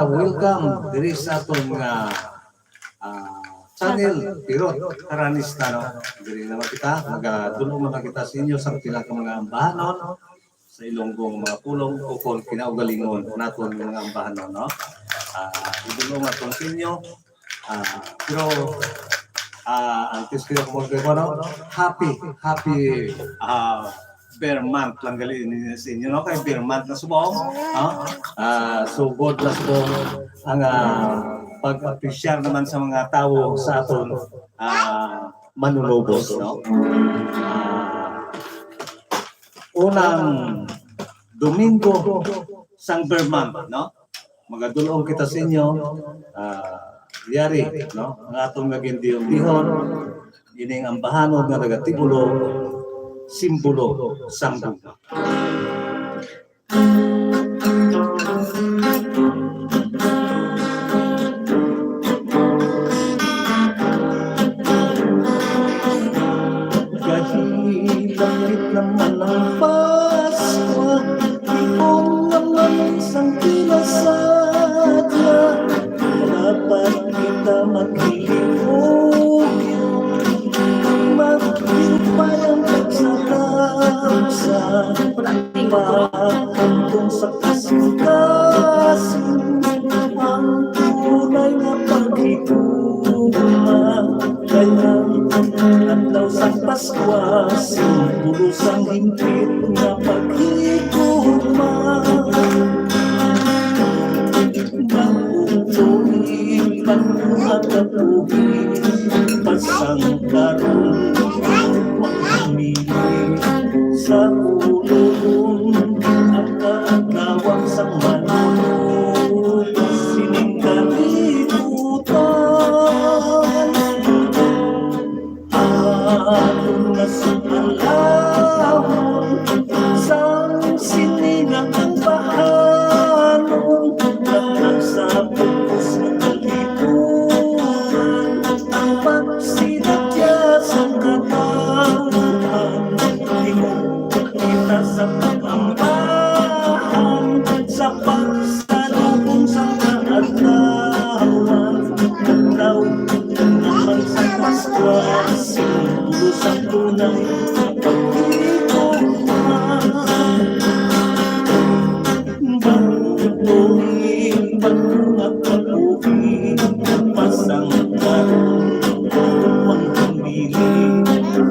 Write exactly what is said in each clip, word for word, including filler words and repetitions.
Welcome diri sa aton nga, ah, channel, Pirot Karanista, no? Diri naman kita, magadulong naman kita sa inyo sa pila ka mga ambahanon sa Ilonggo nga mga pulong ukon kinaugalingon naton nga mga ambahanon, no? Ah, idulong naton sa inyo. Ah, pero, ah, antes ko mag-, ano, happy, happy, ah, Bear Month lang gali ni sa inyo, no? Kay Bear Month na subong, no? Ah, so good na subong ang, ah, pag-apresyar naman sa mga tawo sa aton, ah, manunubos, no? Ah, unang Domingo sang Bear Month, no? Magadulong kita sa inyo, ah, yari, no? Ang atong nagindihon-dihon, ining ambahanon nga nagatibulo, simbolo sang gugma. Gahilapit naman ang Pasko, tion naman sang pinasadya. Dapat kita maghilog-yog, magtimpay ang pagsalapsa, pahamtong sa kasing-kasing ang tunay nga paghigugma. Kay ang adlaw sang Paskwa, simbolo sang hingpit nga paghigugma. Bag-ong tuig, bag-ong nga kabuhi, pasang karon, magpamili sa ulon, ang kaadlawan sang manunubos sining kalibutan. Aton nga sumalaw sang sini nga ambahanon, lakna sa bug-os nga kalibutan, ang pagsinadya sang katawhan, tingog kita sa pag-ambahan, sa pagsalubong sa kaadlawan, adlaw naman sa Paskwa, simbolo sa tunay nga paghigugma. Bag-ong tuig, bag-ong nga kabuhi, pasang karon, ang pamili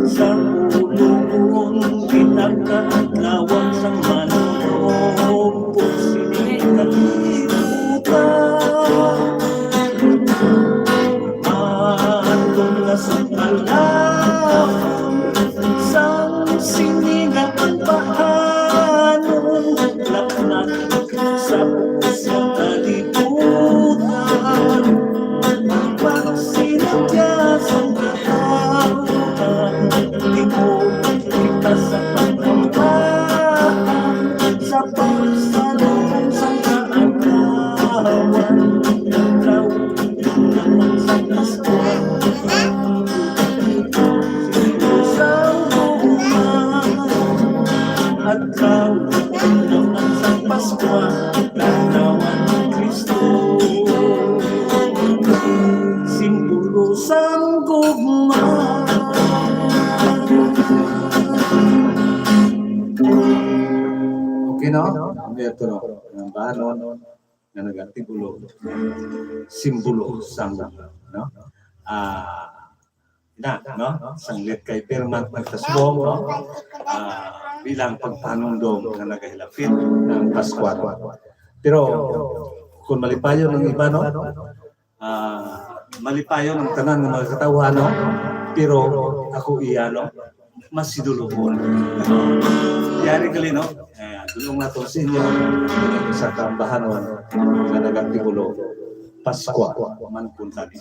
sa ulon, pinakaadlawan sang manunubos sining kalibutan. Aton nga sumalaw sang sini nga ambahanon, lakna sa bug-os nga kalibutan, ang pagsinadya sang katawhan, tingog kita sa pag-ambahan, sa pagsalubong sang kaadlawan, adlaw naman sa Paskwa. Sa gugma, adlaw naman sa Paskwa, kaadlawan ni Cristo, simbolo sang gugma. Okay, no? Ang ito, no? Ang ambahanon nga nagatibulo, simbolo sang, no? Ah, na, no? Sanglit kay Bear Month nagkasubong, no? Ah, bilang pagpanumdom nga nagahilapit ang Paskwa, no? Pero kung malipayon ang iba, no? Ah, malipayon ang tanan nga mga katawhan, no? Pero ako iya, no? Mas sidulubon. Yari gali, no? Eh, dulong nato sa inyo sa kaambahanon nga nagatibulo, Paskwa man kuntani.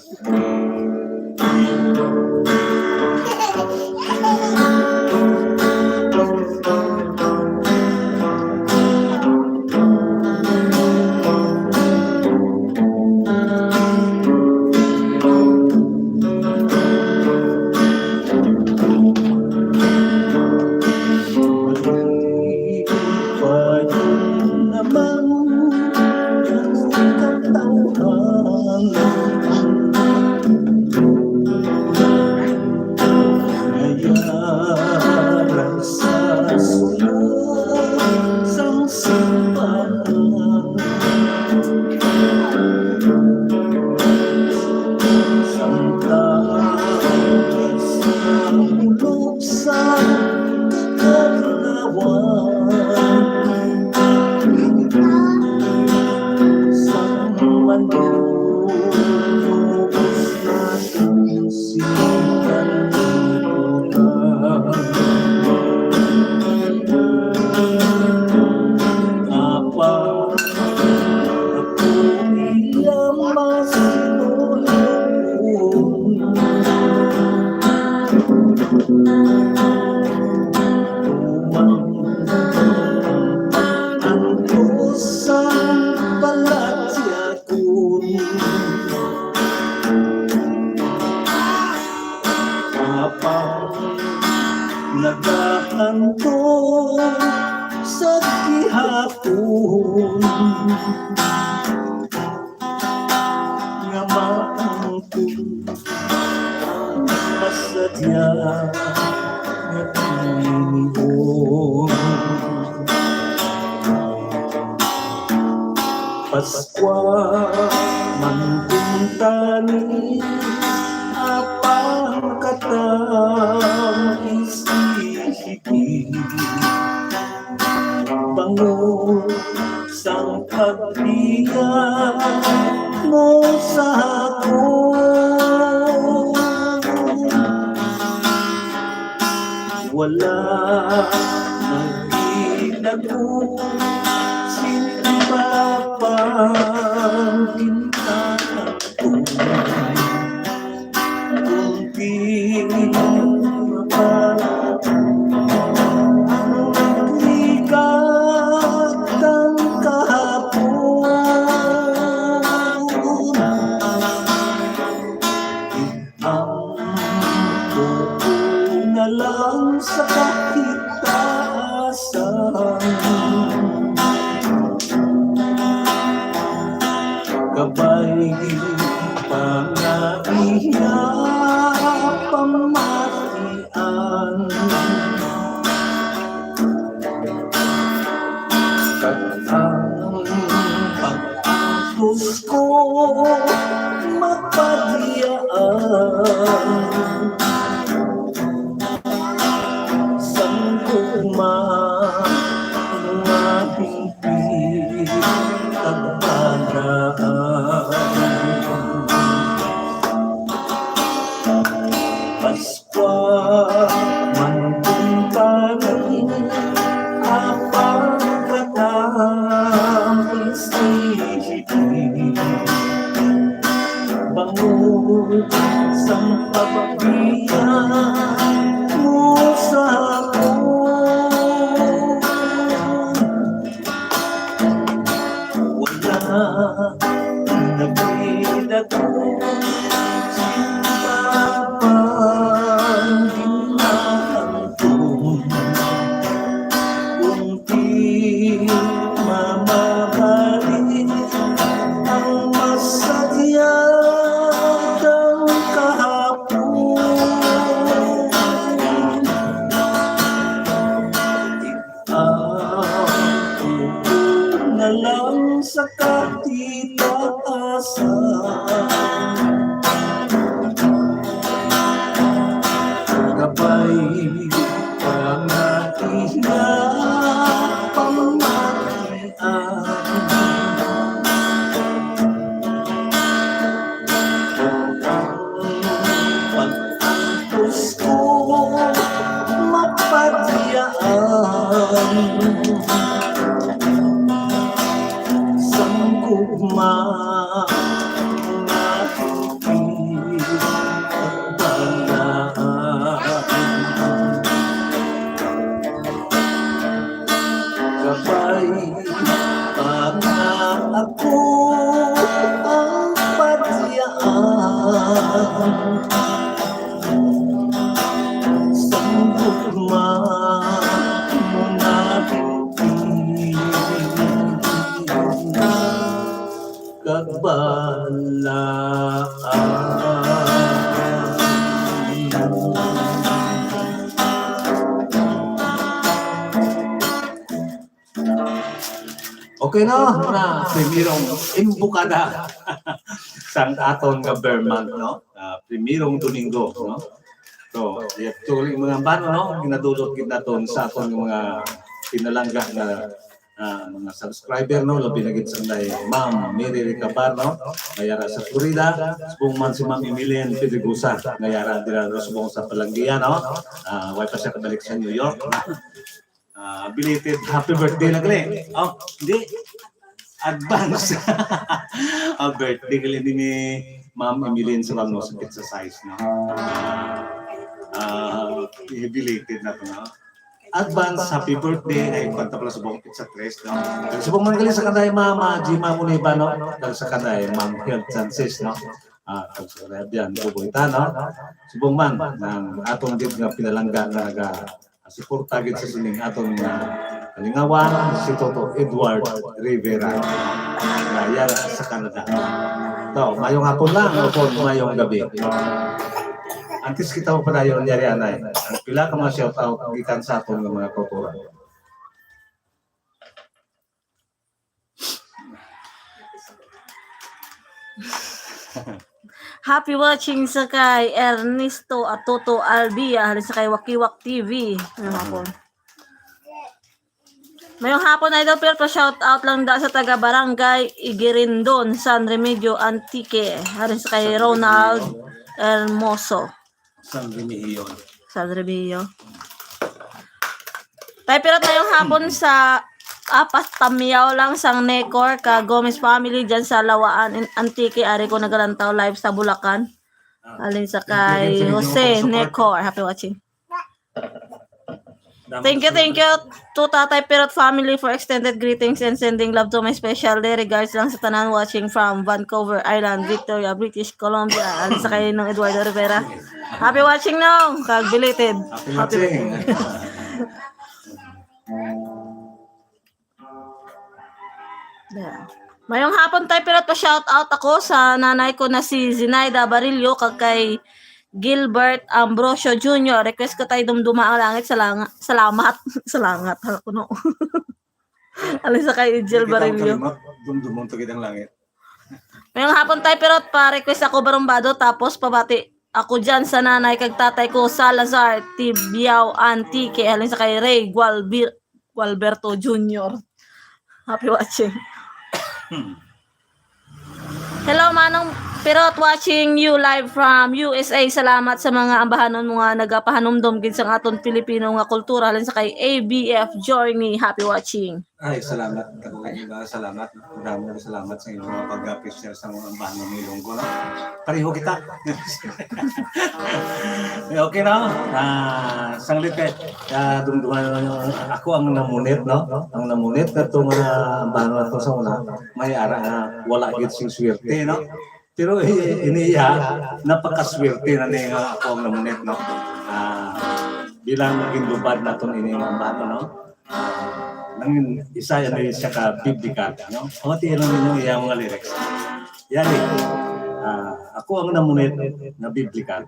Nayaran sa sulod sang simbahan. Sang taas sa pulong sa kaadlawan. Sang manlulubos na sing kalibutan. Apa, ako iya mas Tumang ang kusang balatya ko. Apang nagahantong sa gihapon. Nga maangkon masadya nga tinuon. Paskwa man kuntani, apang katang isip Bangod sang pagbiya mo sa akon, wala na gid ako sing mapanggintaton. Kunti pa ang nagligad kang kahapon. Ang tuo na lang sa kahitaasan. Kabay pa nga iya pamatian. Kag ang pag-antos ko mapadiyaan. Sang gugma nga hingpit kag balaan. Paskwa man kuntani, apang katamis ni Bangod sang pagbiya mo sa akon, wala na gid ako sing mapanggintaton. Kung di mamabalik ang masadya kang kahapon, ang tuo na lang sa kahitaasan. Kabay pa nga iya pamatian. Ang pag-antos ko mapadiyaan. Sang gugma nga hingpit kag balaan. Kabay pa nga ako ang padiyaan. Sang gugma mo na hingpit kag ba Ala. Okay na, na primerong imbukada sang aton nga Ber month, no? Ah, primerong Domingo, no? So, yadto lang mga bano, no? Ginadulot gid naton sa aton nga mga pinalangga nga, ah, mga subscriber, no? Labi na gid sa kay Ma'am Mary Recabar, no? Nga yara sa Florida, subong man si Ma'am Emilian Pedregosa, nga yara dira subong sa Palangia, no? Ah, way pa siya kabalik sa New York. Ah, belated happy birthday na gali. Oh, di. Advance. Ah, birthday gali ni Ma'am Emilyn sa Bangos, sa pizza size, no? Ah, belated na to, no? Advance happy birthday ay kwanta pala subong pizza tres, no? Kag subong man gali sa kanday Mama Jima Muniba, no? Kag sa kanday Ma'am Health Chances, no? Ah, kag sa kanday Bian Buboy ta, no? Subong man, ang atong gid nga pinalangga nga naga suporta gid sa sining aton nga kalingawan, si Toto Edward Rivera, nga yara sa Canada. Taw, mayong hapon lang, o kon mayong gabi. Antes kita magpadayon, yari anay, ang pila ka mga shout out gikan sa aton nga mga kautoran. Happy watching sa kay Ernesto Atoto Albia, halin sa kay Wakiwak T V. Ano ako? Mayong hapon, Idol Phil, pa shout out lang da sa taga Barangay Igirindon, San Remigio, Antique. Halin sa kay Ronald Hermoso. San Remigio. San Remigio. Tay Pirot, mayong hapon sa apas tamiyaw lang sang Necor ka Gomez family dyan sa Lawaan in Antique. Ari ko nagalantaw live sa Bulacan. Ah, halin sa kay Jose Necor. Happy watching. Thank you, thank you to Tatay Pirot family for extended greetings and sending love to my special day. Regards lang sa tanan watching from Vancouver Island, Victoria, British Columbia. Halin sa kay Nong Eduardo Rivera. Happy watching, Nong. Kag belated. Happy watching. Yeah. Mayong hapon, Tay Pirot, pa shout out ako sa nanay ko na si Zinaida Barillo, kag kay Gilbert Ambrosio Junior. Request ko, Tay, Dumduma ang Langit. Salanga-, salamat. Salamat ako, no. Alis sa kay Angel Barillo. Dumdumon to kitang langit. Mayong hapon, Tay Pirot, pa request ako Barumbado, tapos pabati ako dyan sa nanay kag tatay ko, Salazar Tibiao Antique, halin sa kay Ray Gualbir-, Gualberto Junior. Happy watching. Hello, Manong Pirot, watching you live from U S A. Salamat sa mga ambahanon mo nga nagapahanumdom gid sa aton Pilipino nga kultura, halin sa kay A B F Journey. Happy watching. Ay, salamat. Ako kay iba, salamat. Damo nga salamat sa inyong mga pag-share sa mga ambahanon ni Ilonggo, no? Pareho kita. Okay, no? Ah, sanglit kay, ah, dumduman, ako ang namunit, no? Ang namunit kadto nga ambahanon nato sa una, may ara nga wala gid sing swerte, no? Pero i-, ini iya, napakaswerte na ni nga ako ang namunit, no? Ah, bilang gindubad naton ini nga ambahanon, no? Ah, nang isa yan ay siya ka biblikal, no? Pamati lang ninyo iya mga lyrics. Yari, ah, ako ang namunit na biblikal.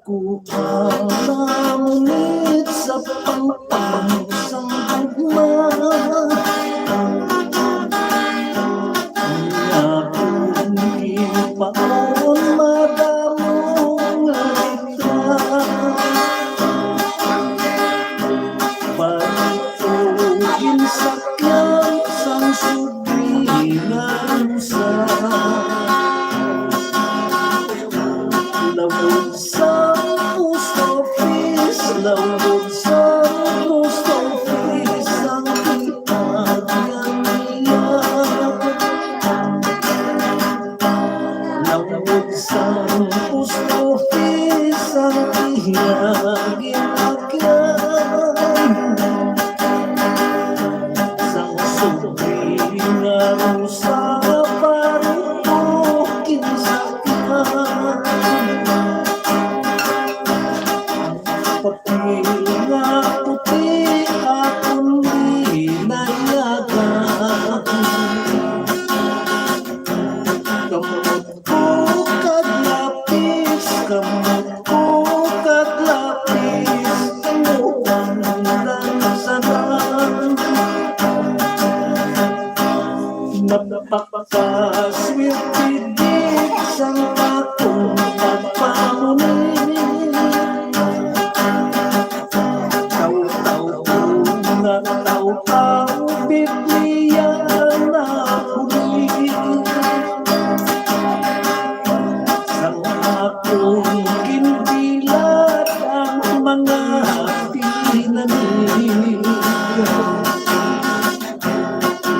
Ako ang namunit sa pangpang sang gugma. Ang akong gipaon madamo nga letra. Balik ko ginsakyan sang subli nga usa. Laod sa post office, laod sa post office ang ginagyan niya. Laod sa post office ang iya ginagyan. Sang subli nga usa, pareho kinsa Akon ginbilad ang mga tinanim.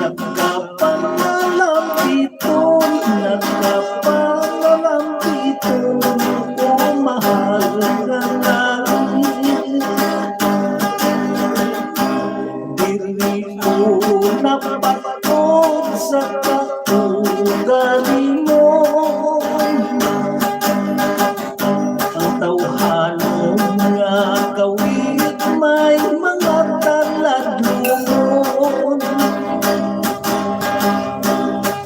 Nagkapangalambiton, nagkapangalambiton, o mahal nga langit. Diri ko napatod sa kaugalingon. Ang tawhanon nga kawit may mga taladlungon.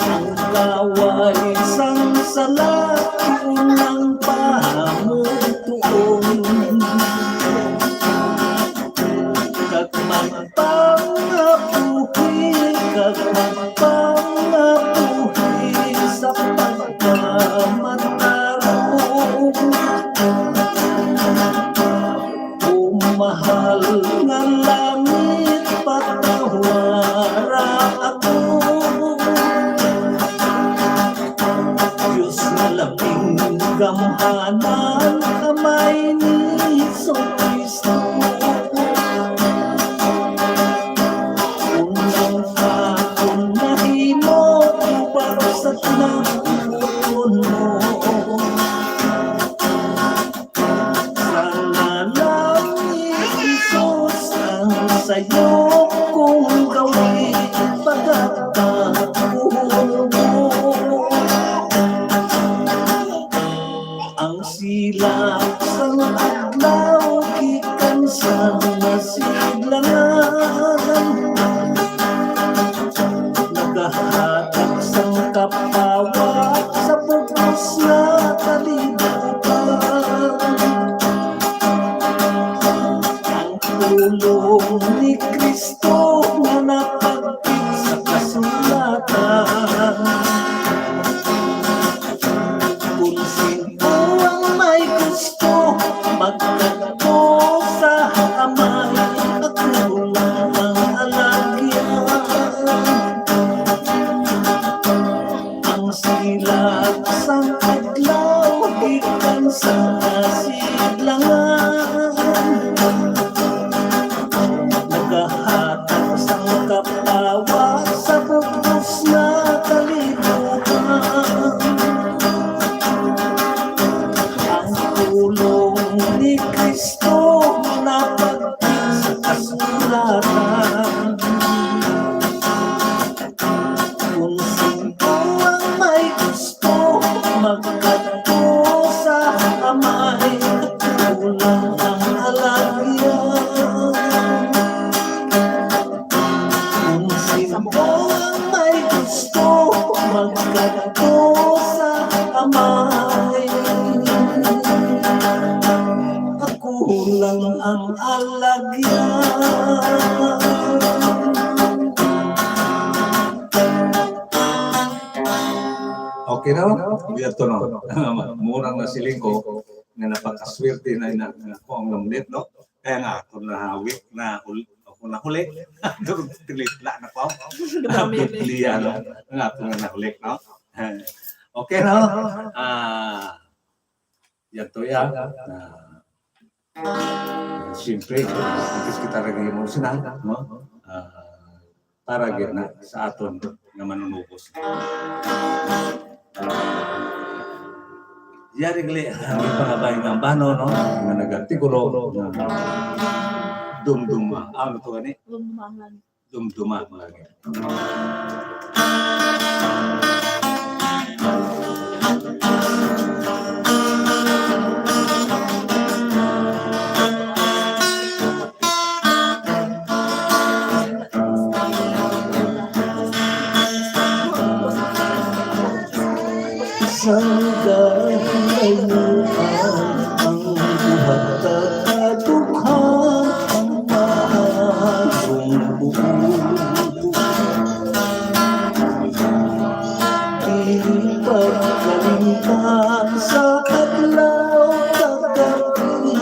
Ang kaway sang sala, unang pamutuon. Kag magpangabuhi, kag magpangabuhi sa pagkamatarong. O mahal nga langit, patawara ako. Dios nga labing gamhanan, Amay ni Jesu-Cristo. Unang akon nahimo, ubag sa tinapon mo. Sa ngalan ni Jesus, ang sayo kong gawin, pagkatapon mo. Ang silak sang adlaw gikan sa nasidlangan, nagahatag sang kapawa sa bug-os nga kalibutan. Ang pulong ni Cristo nga napagpit sa kasulatan. Kung sino ang may gusto, magkadto sa Amay, ako lang ang alagyan. Ang silak sang adlaw gikan sa kasidlangan, nagahatag sang kapawa sa bug-os nga kalibutan. Ang pulong ni Cristo napagpit sa kasulatan. Kung sino ang may gusto, magkadto sa Amay, ako lang ang alagyan. Kung sino ang may gusto, magkadto sa Amay, ako lang ang alagyan. Okay na? Uy, ato na. Murang nasiling ko nga napakaswerte na ina nga ako ang namlit, no? Kaya nga, ako nahawik na hul-, ako nahuli. Durog tilitla na ko. Biblia, no? Nga ako nga nahuli, no? Okay, no? Ah, yan to, yan. Ah, siyempre, imbis kita lagi mo sila, no? Ah, para gid na sa aton nga manunubos. Yari gali ang pangabay nga bano, no? Nga nagartikulo, nga dumduma. Ano to gani? Dumduma ang langit. Dumduma ang langit. Sang kahayuan ang buhat, kadughan ang maayong buot. Di pagkalimtan sa adlaw kag gab-i.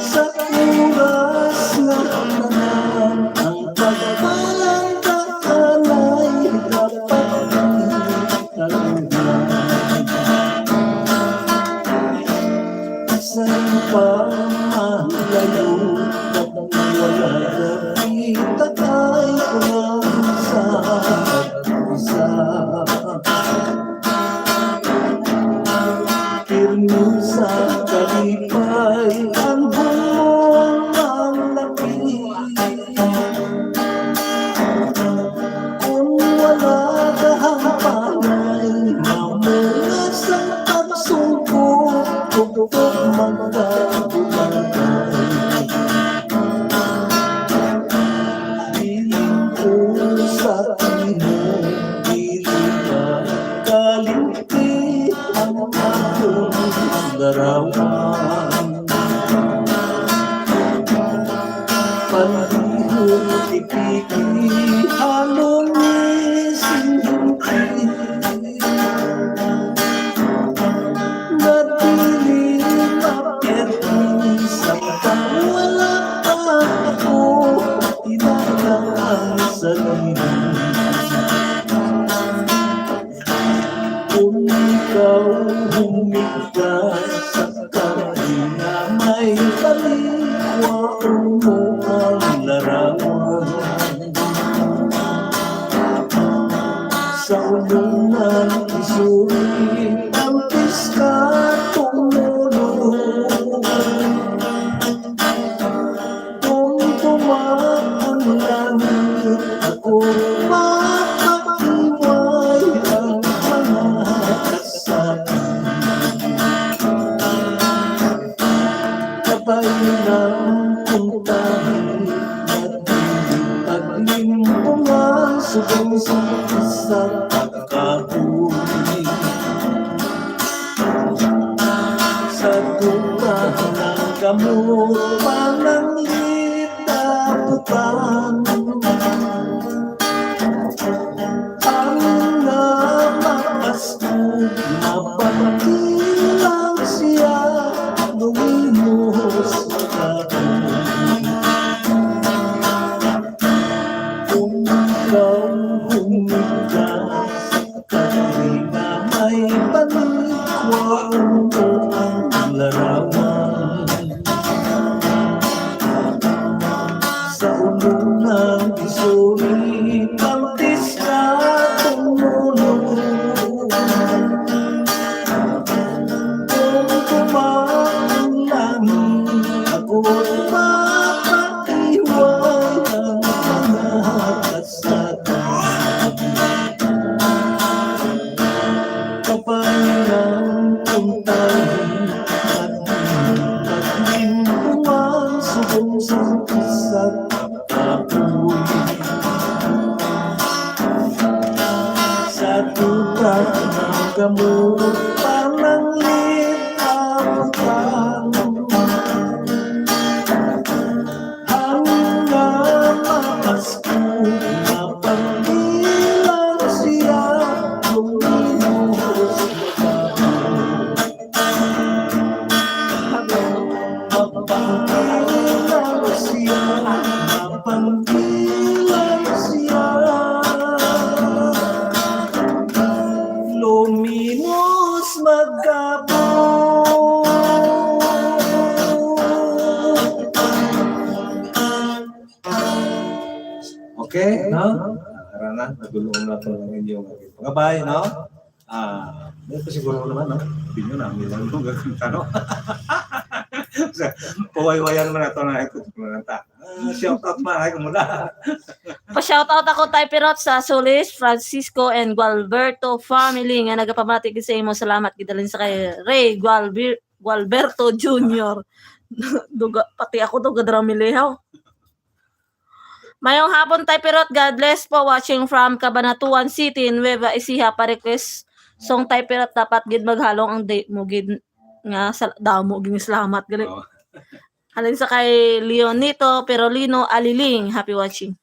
Sa oras nga tanan ang pagpalangga anay dapat italunan. larawan. Palihog ipiki halong isinunti. Nadili mapirmi sa pagwala ako, ilalang sa lilim. Kung ikaw humigda sa kaina, may palikwa mo ang larawan. Sa ulungan, isuri ang piska tumulong. Tumtuma ang langit, ako mapakiway ang mga kasakit. Kabay ng puntahan, nagdiling paglimpungan, subong sa isang pagkabuhi. Sa duta ng gamot, pananglit na butang. Ang namapaskog, mapakilang siya, lumimos ka. Kung ikaw humigda, Katrina, may panikwa mo ang larawan. Sa ulungan, isuri, pantis ka tumulong. Kung kumain lang, ako mapaiwan ang mga kasakit. Kapairang puntahan, paglimbuhan, subong sa isang kapoy. Sa duta ng gamot, pananglit ang utang. Hanggang mapasko, mapagbilang siya, lumilos. Mapagbilang siya, mapagbilang siya. Luminos magkabo. Okay, no? Tara na, nagulong na to ng inyong pagkabay, no? Ah, may pa siguro naman, no? Opinion namin lang nung gagawin, no? Sa pawaywayan mo na to na ito, ito na ta. Ah, shout out pa, ay, kumula. Pa-shout out ako, Tay Pirot, sa Solis, Francisco, and Gualberto family nga nagapamati gid sa imo. Salamat gid halin sa kay Ray Gualber-, Gualberto Junior. Duga, pati ako to, gadramilihaw. Mayong hapon, Tay Pirot. God bless po. Watching from Cabanatuan City, Nueva Ecija. Pa-request song, Tay Pirot, dapat gid maghalong ang date mo gid nga sa damo gid salamat gali. Oh. Halin sa kay Leonito Perolino Aliling, happy watching.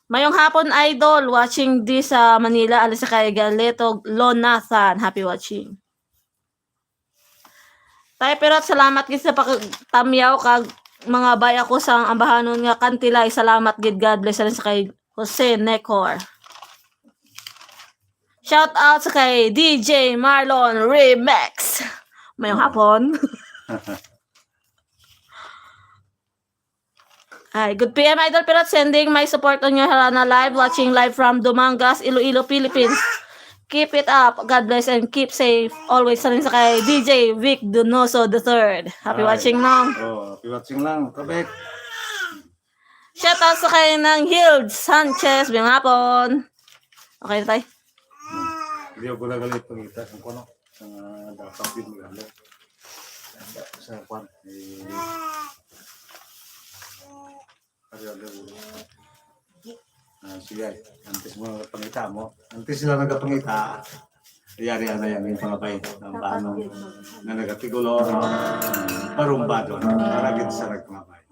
Mayong hapon, idol, watching di sa Manila, halin sa kay Galeto Lonathan, happy watching. Tay Pirot, salamat gid sa pagtamyaw kag mga bay ako sang ambahanon nga kantilay. Salamat gid, God bless, halin sa kay Jose Necor. Shout out sa kay D J Marlon Remix. Mayong hapon. Hi, good P M, Idol Pirot, sending my support on your Harana Live, watching live from Dumangas, Iloilo, Philippines. Keep it up. God bless and keep safe. Always sa rin sa kay D J Vic Donoso the third. Happy Hi. watching, no? Oh, happy watching lang. Kabek. Shout out sa kay Nang Hild Sanchez. Mayong hapon. Okay na, Tay. Hmm. Hindi ko lang galit pangita. Ang kono. Sa dapat din magalo. Sa kwan. Eh, ano, ano, ano. Ah, sige. Antes mo pangita mo. Antes sila nagapangita. Yari na yan yung mga bay, ang banong na nagatigulo, no? Barumbado, no? Para gid sa nagmamay.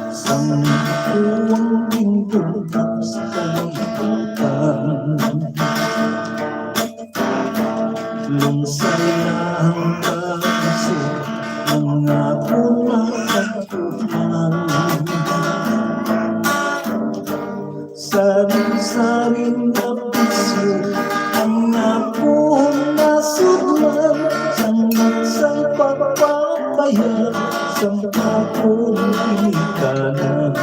Sang tuwang ginbuhat sa kalibutan, lunsay na ang pagso, ang akon mga pagkuman. Sari-sari nga bisyo ang akon nasudlan, sang, sang pagpapayag, sang akon ginikanan.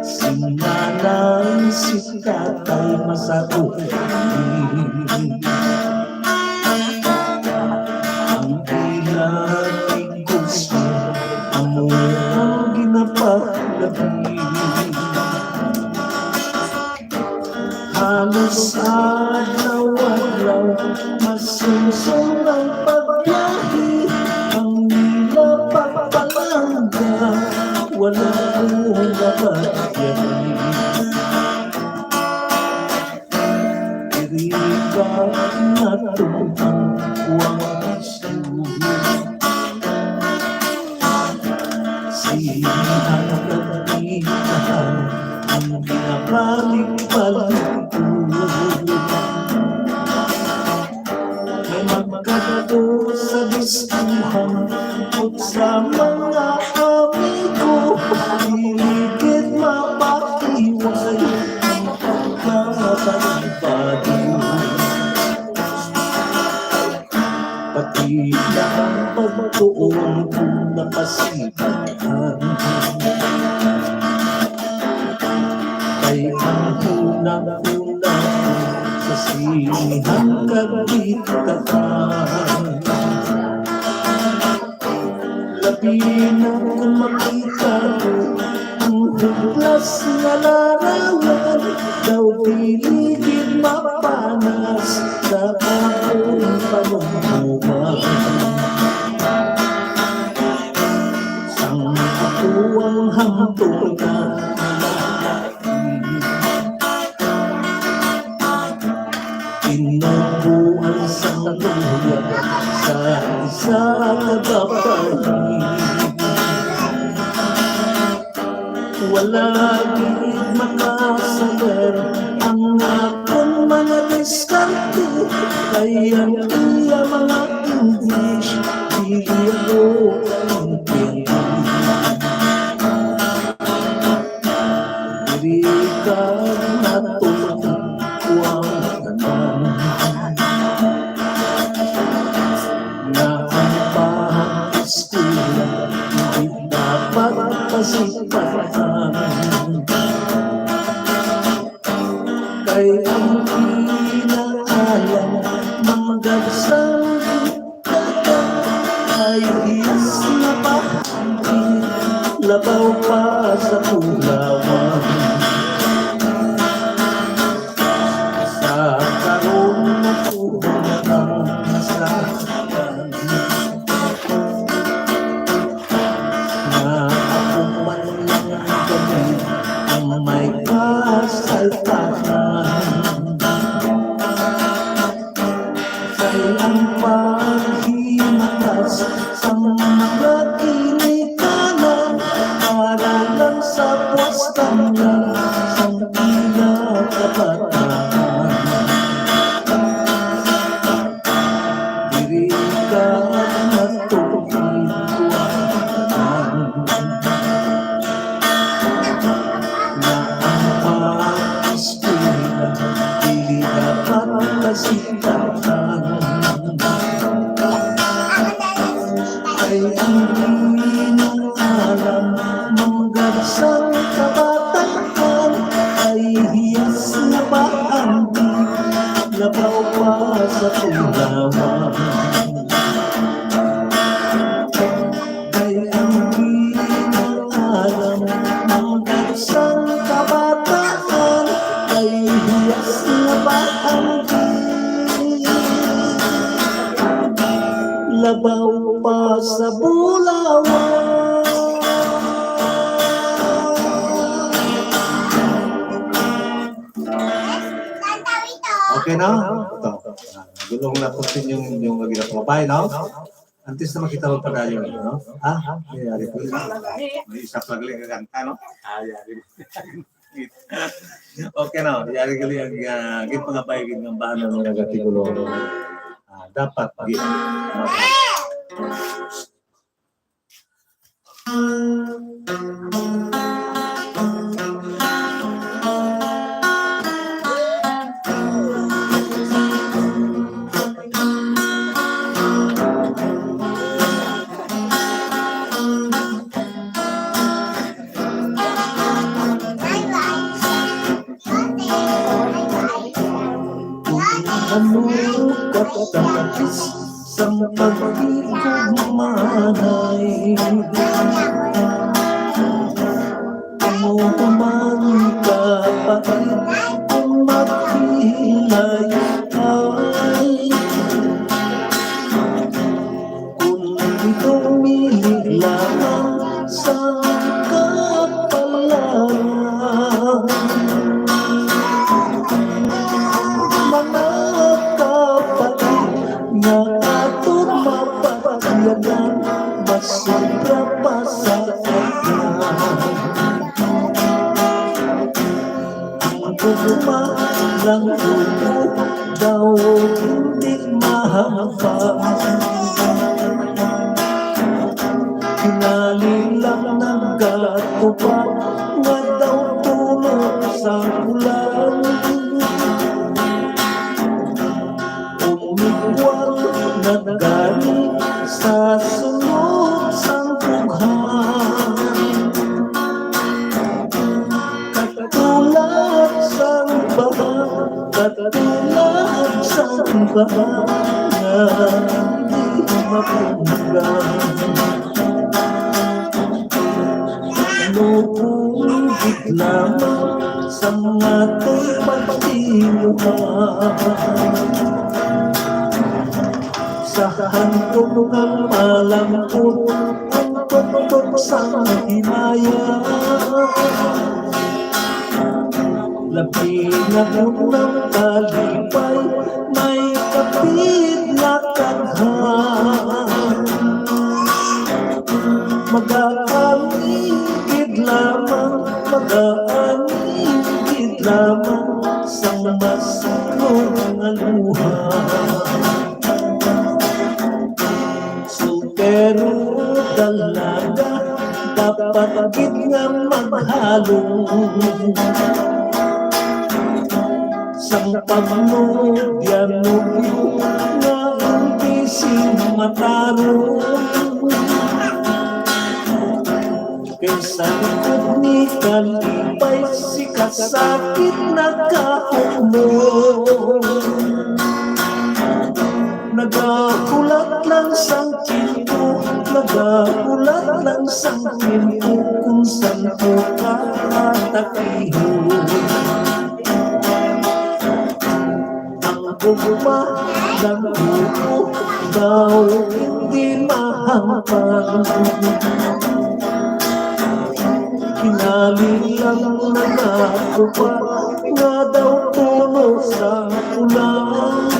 Si nanay, si tatay, masakit. Ang ila negosyo, amo ang ginapalabi. Halos adlaw-adlaw, masungsong ang pagbiyahe. Ang ila pagpalangga, wala ko nabatian. Diri ka natungtang kuwang isyu. Sinihan kag ikahan ang ginabalik-balik ko. May magkadto sa diskuhan, sa mga amigo, dili gid mapaiway ang pagkabalibado. Pati na ang pagtuon ko nakasipatan. Kay ang una-una ko sa sinihan kag bitakan. Labi na kung makita ko ang hublas nga larawan, daw dili gid mapanas sa akon panumduman. Sang ako ang hamtong na Tinubuan sang luya sa isa ka babayi. Wala gid makasabar ang akon mga diskarte, kay ang iya mga English dili ako intindi. Diri ka natulog ko ang tanan. Nga ang pag-eskwela hindi dapat pasipatan. Kay ang kinaalam, manggad sang ay hiyas na bahandi, labaw pa sa kulawan. Sa karon, natubo na ang nasaktan. Nga ako man lang kami ang may kasalpakan. Kay ang paghimatas sang mga ginikanan para lang sa pwastan lang sang ila kabataan. Diri ka natulog ko ang tanan. Nga ang pag-eskwela dili dapat pasipatan. Ay ang ginaalam, manggad sang kabataan, ay hiyas nga bahandi, labaw pa sa kulawan. pa sa bulawan. Okay na? Ito. Ah, gulong na po sa inyong, inyong ginapangabay, no? Antes na makita mo pa tayo, no? Ah, may ari po. May isa pa galing kanta, no? Ah, yari. Okay, no? Yari gali ang, ah, ginpangabay, gingambahan ng mga gatigulo. Ah, dapat, gi-, Ano katakis sang pagigugmanay? Ano pa man kapait kung maghilayan? Kung ito milig lamang sa kapalan, mga kapatid nga aton mapatiyagan, mas sobra pa sa tanan. Ang gugma lang tubo daw hindi mahampa. Kinali lang nagkatupa nga daw tulo sa ulan. Umigwang na gani sa sunod sang bughan. Katulad sang baha, katulad sang baha nga di mapunggan. Ano kung gid lamang sa aton pagtinguha? Sa handom nga malambot ang tuktok sang himaya. Labi na kun ang kalipay may kapit na kadhan. Magaanigid lamang, magaanigid lamang sang masulog nga luha. Soltero, dalaga, dapat gid nga maghalong sang pagnobyang-nobyo nga hindi sing matarong. Kay sa likod ni kalipay, si kasakit nagkahukmo. Nagahulat lang sang tiyempo, nagahulat lang sang tiyempo kung san-o ka tatakihon. Ang gugma ng buko daw hindi mahampan. Kinali lang nagatupa nga daw tulo sa ulan.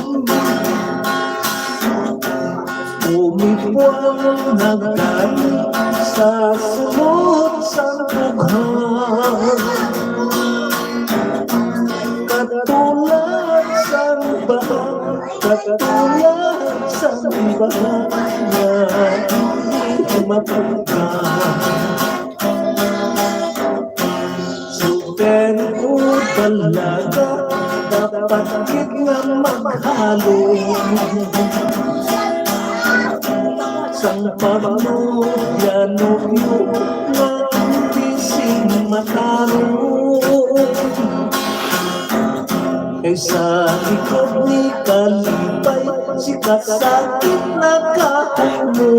Umigwang na gani sa sunod sang bughan. Katulad sang baha, katulad sang baha nga hindi mapughan. Soltero o dalaga, dapat gid nga maghalong sang pagnobyang-nobyo nga hindi sing matarong. Kay sa likod ni kalipay, si kasakit nagkahukmo.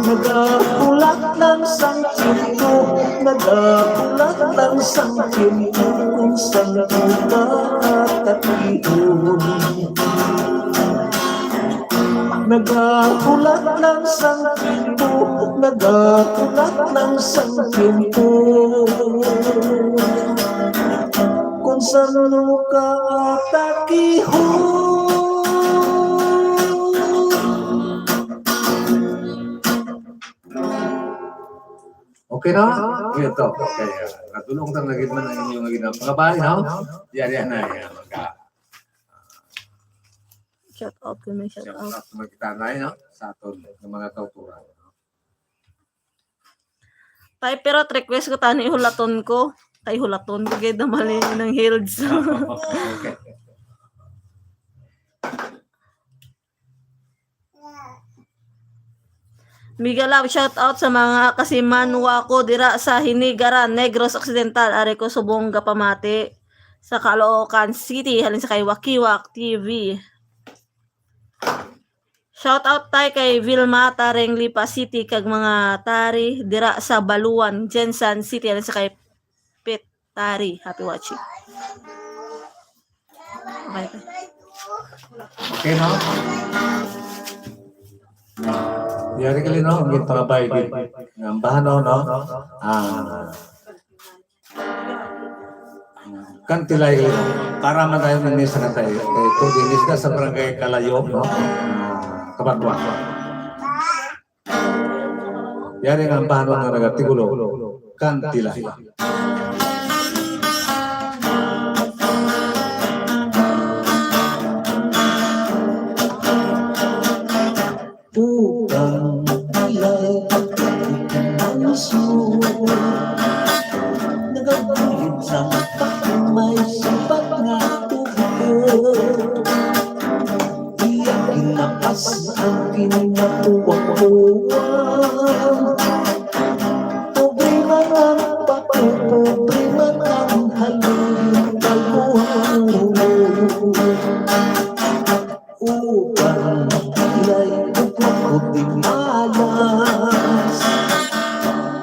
Nagahulat lang sang tiyempo, nagahulat lang sang tiyempo kung san-o ka tatakihon. Nagahulat lang sang tiempo, nagahulat lang sang tiempo. Kung saan mo ka atakihon. Okay na? Ito. Okay. Ah, natulong ta na gid man ang inyong ginapangabay, no? Yari na, yan. Magka- Shout out ko, may shout Shout out. out sa mga gitara, no? Sa aton, ng mga kauturan. Tay, pero at request ko tani hulaton ko. Kay hulaton ko gid na mali ng hills. Okay. Mega love shout out sa mga kasimanwa ko dira sa Hinigaran, Negros Occidental. Ari ko subong gapamati sa Caloocan City, halin sa kay Wakiwak T V. Shout out tay kay Vilma Tareng, Lipa City, kag mga tari dira sa Baluan, Gensan City, halin sa kay Pit Tari. Happy watching. Okay. Okay, no? Yari ka, no? Ang gintangabay, gid. Ang bahano, no? Ah. Kantilay, para man tayo ng misa na tayo. Eh, ito, dinis na sa barangay Kalayo, no? Ah, Kabatwa. Yari nga ang bahano nga nagatigulo, Kantilay. Utang ilay ang suod. Nagaguyod sa mata kung may sibat nga tubo. Iya ginapas ang kinapuwang-puwang. Pobre man ang pagkupobre man ang halin kaluhan. Uban ilay bukod ko di malas.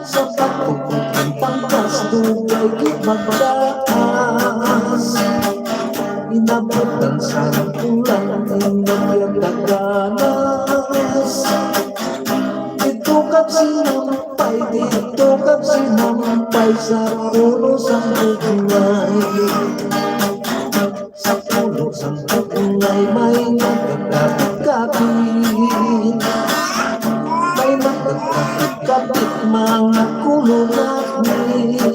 Sa pagpupot ng pangkas, dugay gid magtaas. Inabutan sa ulan, inagyan taganas. Dito kag sinampay, dito kag sinampay sa puno sang bugnaw. Sa puno sang bugnaw may nagkakabit-kabit. May nagkakabit-kabit, mga kulunakit.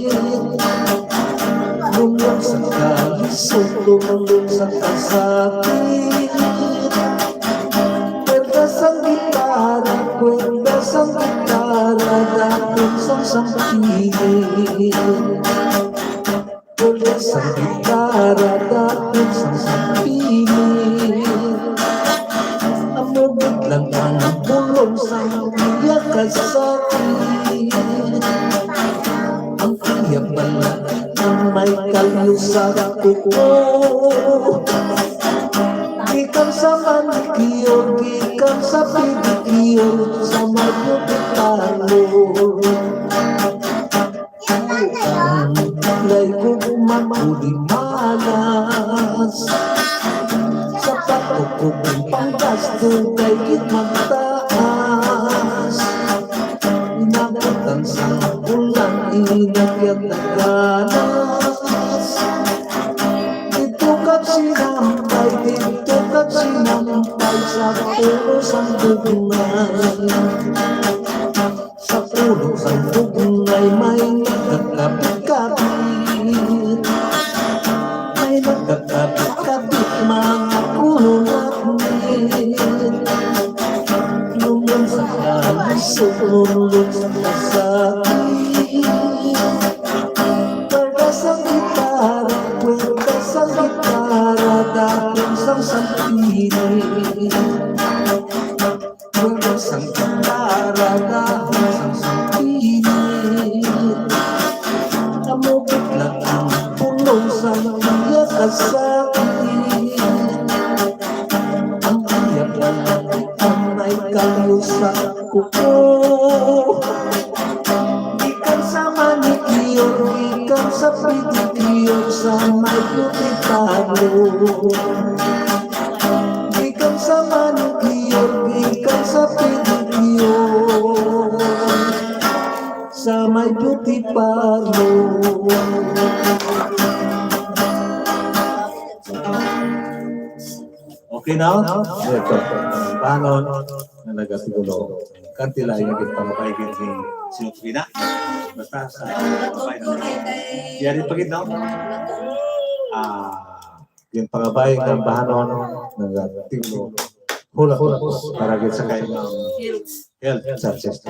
Lungon sa kalisod, lungon sa kasakit. Kwerda sang gitara, kwerda sang gitara, dapit sang sampili. Pulis ang gitara, dapit sang sampili. Amugid lang ang bulong sa iya kasakit. Ang iya bala ang may kalyo sa kuko. Gikan sa manicure, gikan sa pedicure, sa may beauty parlor. Lay gugma ko di malas. Sa patukog ang panggasto kay gid magtaas. Inabutan sa ulan, inakyat na ganas. Dito kag sinampay, dito kag sinampay sa puno sang bugnaw. Sa puno sang bugnaw may nagkakabit-kabit. May nagkakabit-kabit, mga kulunakit. Lungon sa kalisod, lungon sa kasakit. Kwerda sang gitara, kwerda sang gitara, dapit sang sampili. Kwerda sang gitara, dapit sang sampili. Amugid lang ang pulong sang iya kasakit. Ang iya pala ang may kalyo sa kuko. Gikan sa manicure, gikan sa pedicure, sa may beauty parlor. Gikan sa manicure, Now, ito, banon na nagatigulo. Kantila yung ginpangabay gid ni Sino Pina. Basta sa pangabay na. Yari pa gid, no? Ah, yung pangabay nga bahanon nagatigulo. Hula-hula para gid sa kay Ma'am Health Services.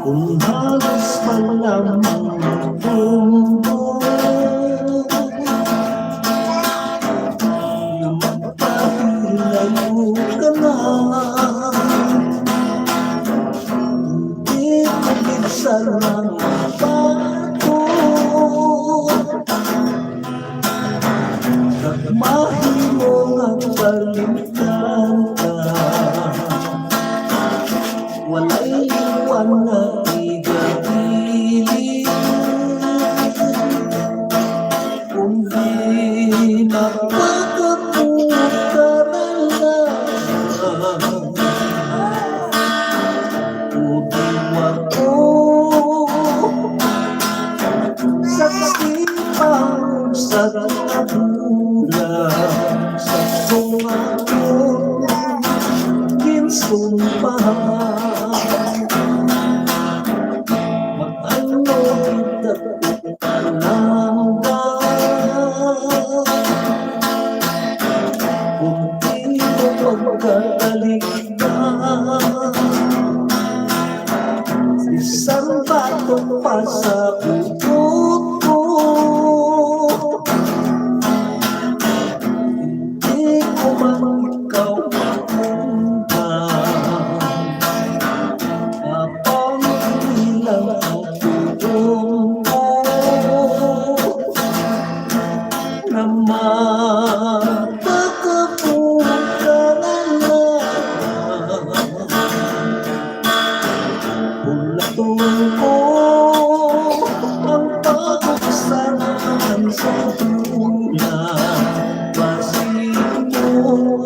Kung halos pa lamang ang mundo, na magpahilayo ka na, hindi ko gid sana mabato. Kag mahimo nga kalimtan ka, walay liwan nga igabilin, kundi mapakabuta na lang. Ug iwag ko sa sipang sa kabulag sa tunga ko ginsumbahan. Mag-ano kita Palangga, kunti mo pagkatalikdan, bisan bato pa sa utot ko. Hindi ko man ikaw makumbang, habang ilang ang tulong ko na magkakabuka na lang. Pulaton ko ang pagkasalanan sa dula, basi mo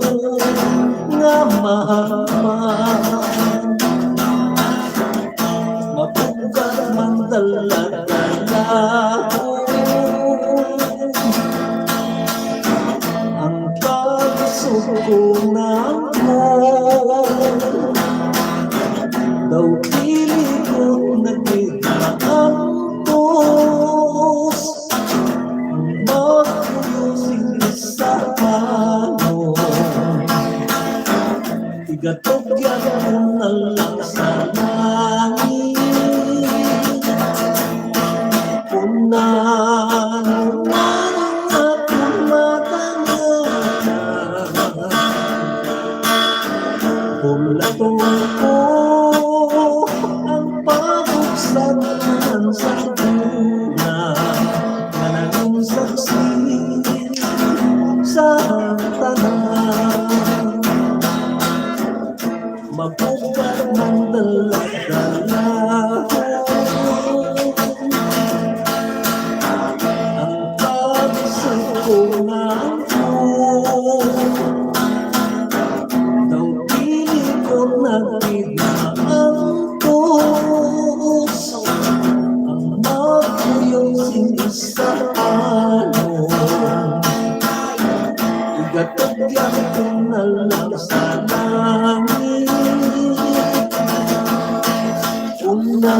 nga mahaman. Mabugkad man dala-dala ko ang pagsuko nga mo. Daw dili ko nagkakaantos ang magpuyo sing isa pa mo. Igatugyan ko na lang sa langit. Punan ang akong mata nga pulaton ko ang paguksan man sa dula nga naging saksi sa tanan. Mabugkad man dala-dala ang pagsuko nga daw dili ko na gid maantos ang magpuyo sing isa pa mo. Igatugyan ko na lang sa langit. Una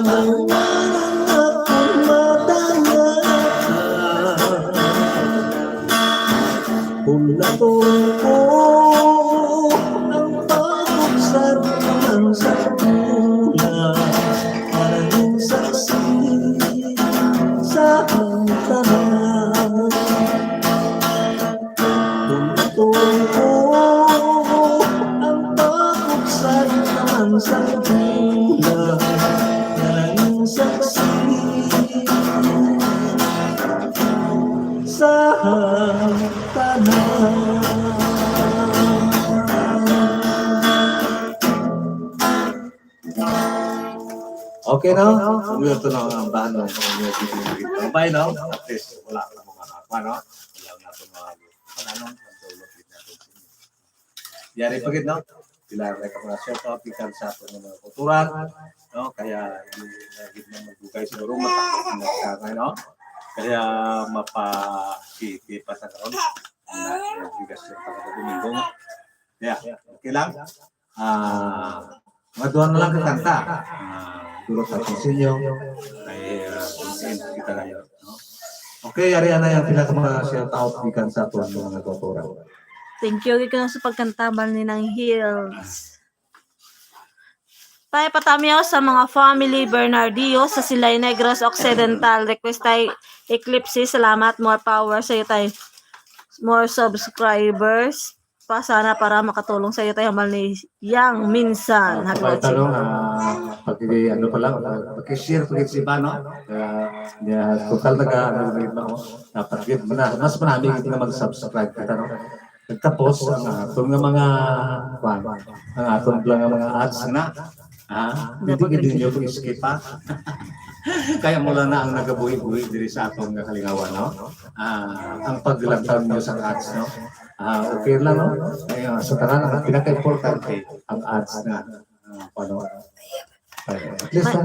na nga ang akong mata nga pulaton ko ang paguksan man sa dula, para ning saksi sa tanan. Pulaton ko ang paguksan man sa dula, para ning saksi sa tanan. Okay, no? Ang ito na ang bahan ng inyong gigit. Bye, no? At least, wala na mga kapa, no? Wala na ito mga ano, ang tulog din natin. Yari pa gid, no? Pila na ka mga shout out gikan sa aton nga mga kautoran, no? Kaya hindi na gid na magdugay siguro, matakot na sa nga, no? Kaya mapa si pa sa karon. Ang bigas sa pagkadomingo. Yeah, okay lang. Ah, mga duha na lang ka kanta. Ah, dulot sa inyo. Ay, ah, end kita na yun, no? Okay, yari na yung pila ka mga shout out gikan sa aton nga mga kautoran. Thank you gid kuno sa pagkanta, Mal Ninang Hills. Tay, patamiyaw sa mga family Bernardio sa Silay Negros Occidental. Request tay Eclipse. Salamat. More power sa iyo, tay. More subscribers pa sana para makatulong sa iyo, tay. Hambal ni Yang Minsan. Ah, Hagwad. Tanong, ah, pag, ano pa lang, ah, pag-share pa gid si Iba, no? Ah, yeah, total naga, ano, ano, ano, dapat gid, mana-, mas marami gid nga mag-subscribe kita, no? Tapos, ang aton nga mga, kwan, ang aton lang nga mga ads na, ha? Hindi gid ninyo ko skip, ha? Kaya mo lang na ang nagabuhi-buhi diri sa aton nga kalingawan, no? Ah, ang paglantaw ninyo sa ads, no? Ah, okay lang, no? Ay, ah, sa tanan, ang pinaka-importante, ang ads na, ah, paano? Ay, at least, ah,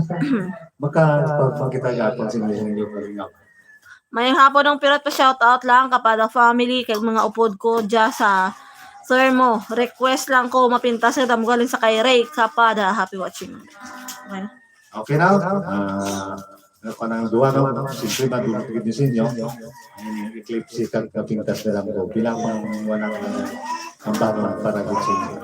maka-, pag-, pagkita gapon sa inyo, sa inyo kalingawan. May hapon ang pirot pa, shout out lang, Kapada family, kag mga upod ko dya sa Thermo. Request lang ko, mapintas nga damo galing sa kay Ray Kapada. Happy watching. Okay. Okay na? Ah, ano pa nang duwa, no? Siyempre, madulog gid ni sa inyo. Ang Eclipse kag kapintas na lang ko. Bilang pang wala ang tambangan para gid sa inyo.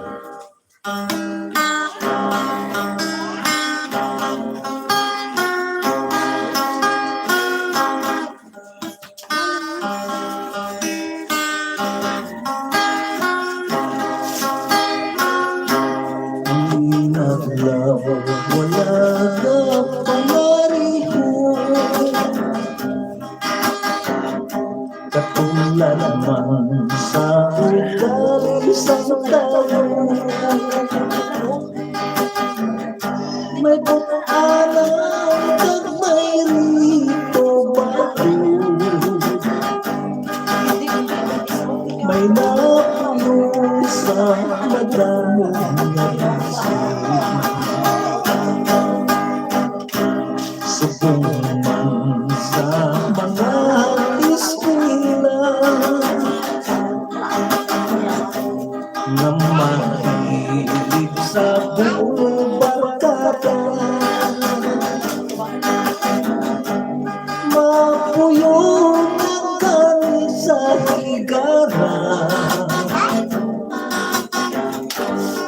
Ang adlaw wala na panariho. Katulad man sa ugali sang tawo, may pag-alam kag may rito bago. May napuyo sa madamo nga bisyo. Subong man sa mga eskwela nga mahilig sa bulbarkada, mapuyo na gani sa higara.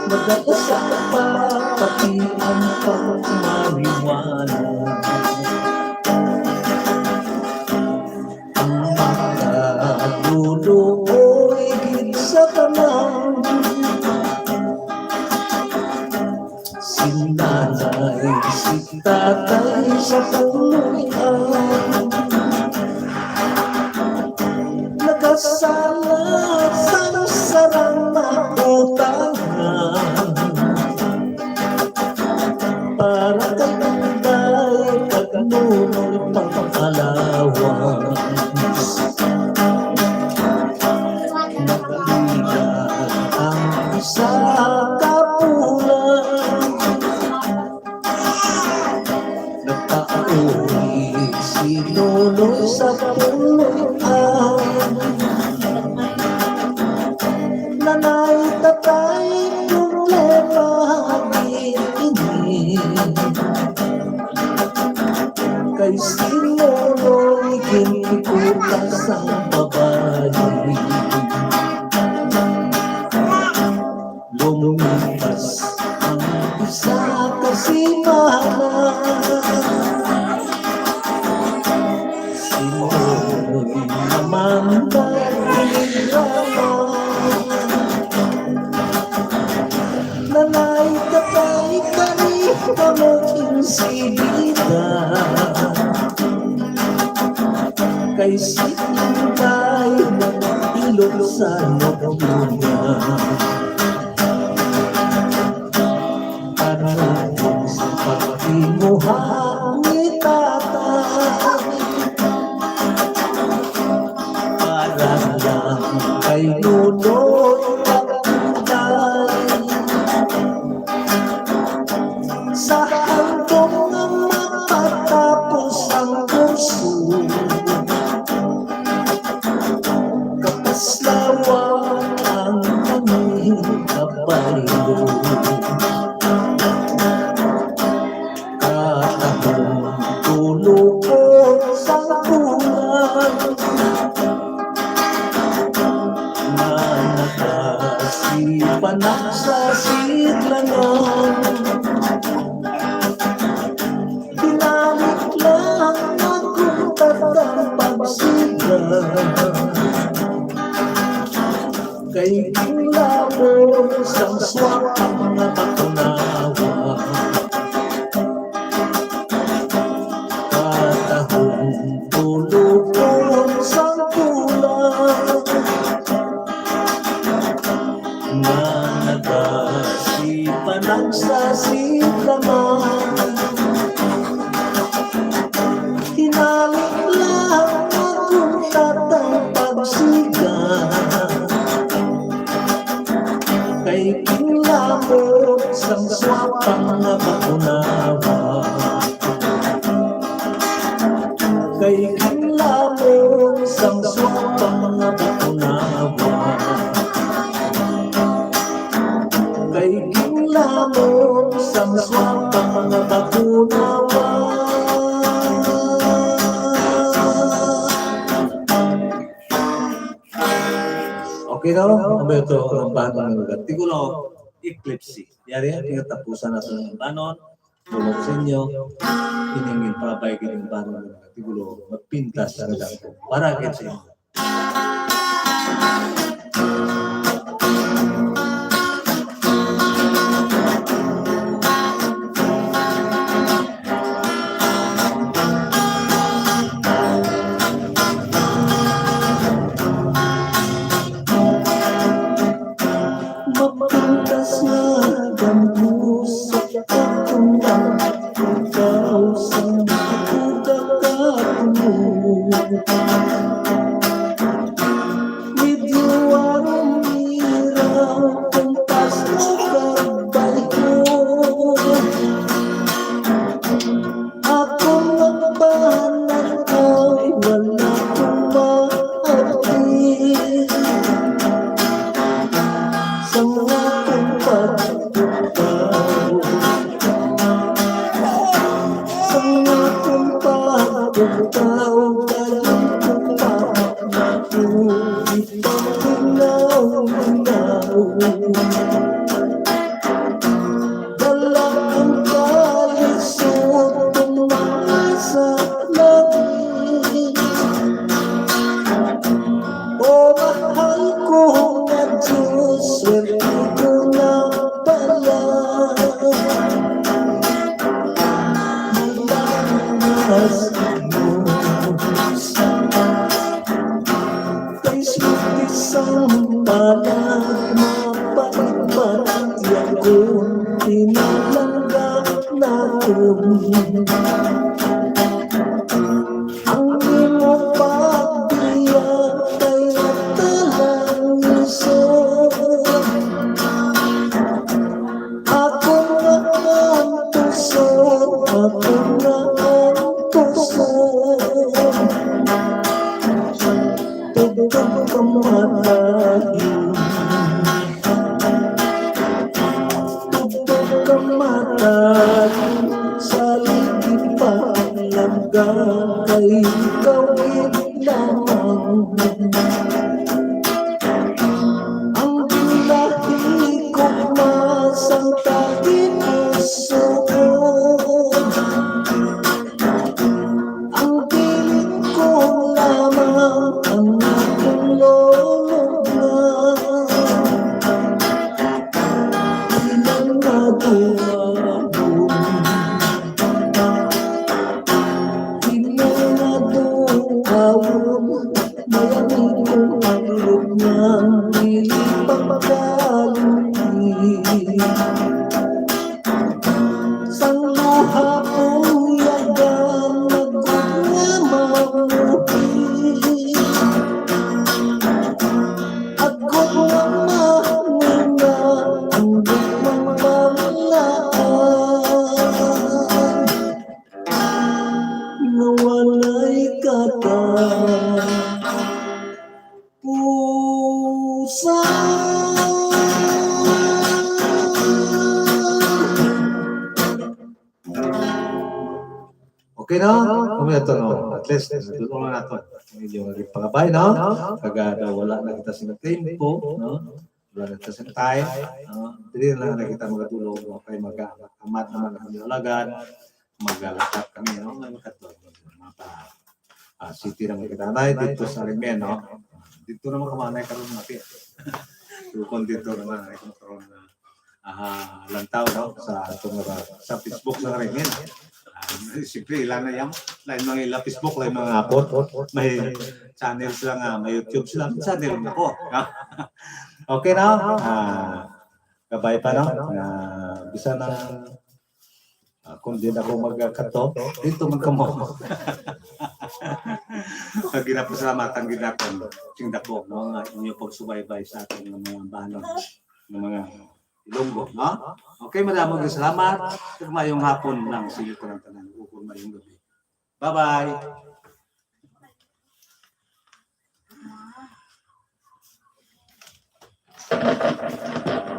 Nagkasakpa pati ang pagmarijuana. Ang makaluluoy gid sa tanan, si nanay, si tatay sa puloy-an. Nagkasala sang sarang makutangan para kay Inday kag Nunol pang-alawas. Nagaliga ang isa ka bulan. Nagpauli si Nonoy sa puloy-an. Nanay, tatay, problema gid ini. Kay si Nonoy ginpikutan sang babayi. Lumipas ang isa ka simana, si Nonoy naman nagreklamo. Nanay, tatay, kani kamo insibida. Kay si Inday nag-ilog sa nobyo niya. Para sa pagtinguha Kay nunoy pagkulay sa handom nga mapatapos ang kurso. Kapaslawan ang kami kabaylo. Katahom tulukon sang bulan nga nagasipanak sa sidlangan. Binalik lang akong tatang pagsiga. Kay ginlamon sang swak nga bakunawa. Katahom tulukon sang bulan nga nagasipanak sa sidlangan. Hinali lang akong tatang pagsiga. Kay ginlamon sang swapang nga bakunawa. Kay ginlamon sang swapang nga bakunawa. Kay ginlamon sang swapang nga bakunawa. Okay, no? Ang ito ang bago ng artikulo, Eclipse. Yari yan, pinatapusan natin ng banon. Tulog sa inyo. Iningin pa ba yung banon ng artikulo? Magpintas na lang po. Para agad sa inyo. Mapintas nga gambus sa katungkal, ikaw sa pagkakatulog. Medyo arong ira kung pasto ka balhon. Ako nga pananaw, wala kong maabli. Sa akong pagkutaw, sa akong pagkutaw, dayon ko pa nato ipaglingaw-lingaw. Dala ang kalisod, tumasa langit. O mahal ko nga Diyos, swerte ko na pala. Malayo na sa Diyos. Kay swerte sang palad, mapait-pait yakon, pinalangga naton. Ang imo pagbiya kay talang lisod. Ako nga ang puso, ako nga ang puso. Tugtog kamatayon. Tugtog kamatayon. Sa ligi pa langga kay ikaw gid lamang. Ang binahi ko masang tagipusoon. Ang piling ko lamang ang akong lolongan. Inang naduawon, inang naduawon, may amigong ang loob niyang dili pagkalugi. Sang luha kong yagan, nagod nga mamuhi. At No? Kami ito, no? At least, tulungan nato ang inyong pangabay, no? Kag, ah, daw wala na kita sing tempo, no? Wala na kita sing time, no? Dili na lang kita magatulog, no? Kay mag-, amad naman ang inyong alagad, magalakat kami, no? May makadto, mga pa, ah, city na kita. Nay, dito sa Rimen, no? Dito naman kamanay karon, mati. Tukon dito naman, ay, kung karon na, ah, lantaw, no? Sa atong, ah, sa Facebook na rin, yun. Ah, siyempre, ilan na yan. Lain mga ila Facebook, lain mga ako. May channel sila nga, may YouTube sila, may channel mo ko. Okay na? Ah, kabay pa, no? Ah, bisa na, ah, kung di na ako magkato, dito man kamo. Pag ginapasalamatan, ginakon, sing dako, no? Nga inyo pagsubaybay sa ating mga bahanon, ng mga Ilonggo, no? Okay, madamo nga salamat. Ug mayong hapon lang sa inyo tanan, ug mayong gabi. Bye-bye.